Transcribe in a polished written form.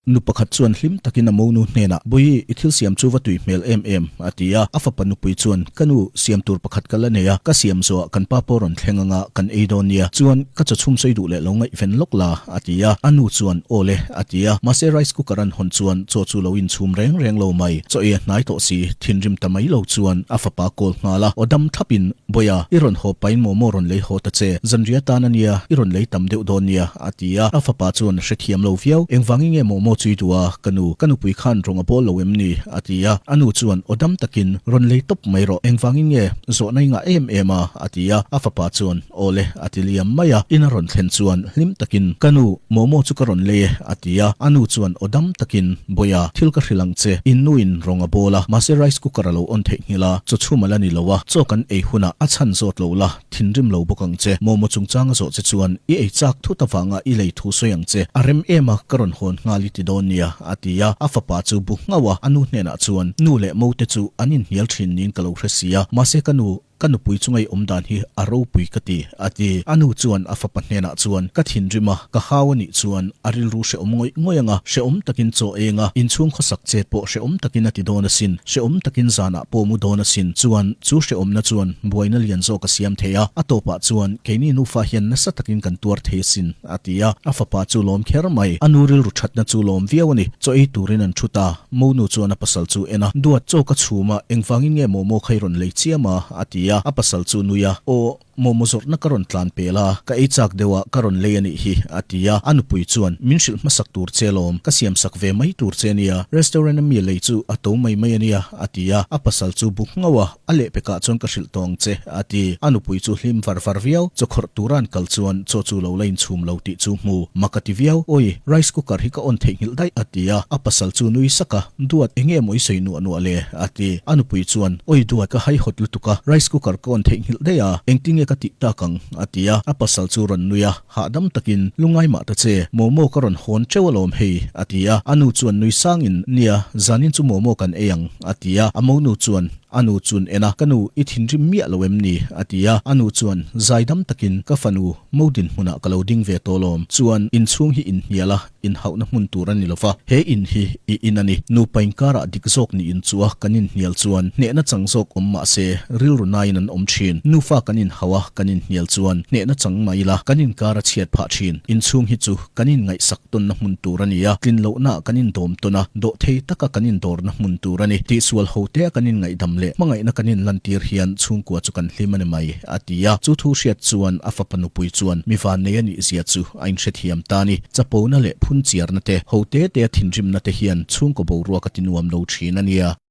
Nu pakhat chuan hlim takin a monu hnenah, Bawihi, i thil siam chu va tui hmel em em, a ti a. A fapa nupui chuan, Ka nu, siam tur pakhat ka la nei a, ka siam zawhah kan pa pawh rawn thleng anga kan ei dawn nia. Chuan, ka chaw chhum sawi duh leh lo ngaihven lawk la, a ti a. A nu chuan, Aw le, a ti a. Mahse rice cooker an hawn chuan chaw chu lo inchhum reng reng lo mai. Chaw ei a hnai tawh si, thinrim ta mai lo chuan a fapa call nghal a. Aw dam thlapin, Bawiha, i rawn haw pain momo rawn lei haw ta che. Zanriah tan a nia, i rawn lei tam deuh dawn nia. A ti a, a fapa chuan a hrethiam lo viau. Engvangin nge momo chu i duh a, ka nu? Ka nupui khan rawng a bawl lo em ni? a ti a. A nu chuan aw dam takin, Rawn lei tawp mai rawh. Engvangin nge zawhna i ngah em em a? a ti a. A fapa chuan, Aw le, a ti liam mai a. In a rawn thlen chuan hlim takin, Ka nu, momo chu ka rawn lei e, a ti a. A nu chuan aw dam takin, Bawiha, thil ka hrilh ang che. In nuin rawng a bawl a, mahse rice cooker a lo on theihnghilh a, chaw chhum a la ni lo a, chaw kan ei hunah a chhan zawt lo la. Thinrim lo bawk ang che. Momo chungchang a zawh che chuan i ei chak thut avanga i lei thu sawi ang che. A rem em a, ka rawn hawn nghal i ti dawn nia, a ti a. A fapa chu bu nghauh a, a nu hnenah chuan, Nu leh mo te chu an inhnial thin niin ka lo hre si a, mahse ka nu, ka nupui chunga i awm dan hi a ropui ka ti, a ti. A nu chuan a fapa hnenah chuan, Ka thinrim a, ka hau a nih chuan a rilru hrehawm ngawih ngawih ang a, hrehawm takin chaw eng a, inchhung khawsak chet pawh hrehawm takin a ti dawn asin. Hrehawm takin zanah pawh mu dawn asin. Chuan, chu hrehawmna chuan buaina lian zawk a siam thei a, a tawpah chuan keini nufa hian nasa takin kan tuar thei asin, a ti a. A fapa chu lawm kher mai. A nu rilru thatna chu lawm viau a ni. Chaw ei turin an thu ta. Monu chuan a pasal chu en a, Duat, chaw ka chhum a, engvangin nge momo kha i rawn lei chiam a? a ti a. A pasal chu nui a, Aw. Momo zawrhna ka rawn tlan pel a, ka ei chak deuh a, ka rawn lei a nih hi, a ti a. A nupui chuan, Min hrilh hmasak tur che lawm, ka siam sak ve mai tur che nia, restaurant a mi lei chu a to mai mai a nia, a ti a. A pasal chu bu nghauh a, a lehpekah chuan ka hrilh tawh ang che, a ti. A nupui chu hlim var var viau, chaw khawrh tura an kal chuan chaw chu lo la inchhum lo tih chu hmu mak a ti viau. Awi, rice cooker hi ka on theihnghilh daih, a ti a. A pasal chu nui sak a, Duat, enge maw i sawi nuah nuah le? A ti. A nupui chuan, Awi duat, ka haihawt lutuk a, rice cooker ka on theihnghilh daih a, engtin nge ka tih tak ang? a ti a. A pasal chu rawn nui a, hahdam takin, Lungai mah ta che, momo ka rawn hawn teuh alawm hei, a ti a. A nu chuan nui sangin, Nia, zanin chu momo kan ei ang, a ti a. A monu chuan, A nu chuan en a, Ka nu, i thinrim miah lo em ni? a ti a. A nu chuan, Zaidam takin, ka fanu, mo dinhmunah ka lo ding ve tawh alawm. Chuan, inchhung hi inhnial a, Inhauhna hmun tur a ni lo va, he in hi i in a ni. Nupa inkarah dik zawk nih inchuh a kan inhnial chuan hnehna chang zawk awm mah se rilru naiin an awm thin. Nufa kan inhauh a kan inhnial chuan hnehna chang mah ila kan inkar a chhiat phah thin. Inchhung hi chu kan inngaihsak tawnna hmun tur a ni a, tlin lohnaah kan indawm tawn a, dawhthei taka kan indawrna hmun tur a ni. Tihsual ho tea kan inngaihdam leh hmangaihna kan inlantir hian chhungkua chu kan hlim a ni mai, a ti a. Chu thu hriat chuan a fapa nupui chuan mi vannei a nihzia chu A inhrethiam ta ni. Chapona leh phunchiarna te, ho te te a thinrimna te hian chhungkaw boruak a ti nuam lo thin a nia.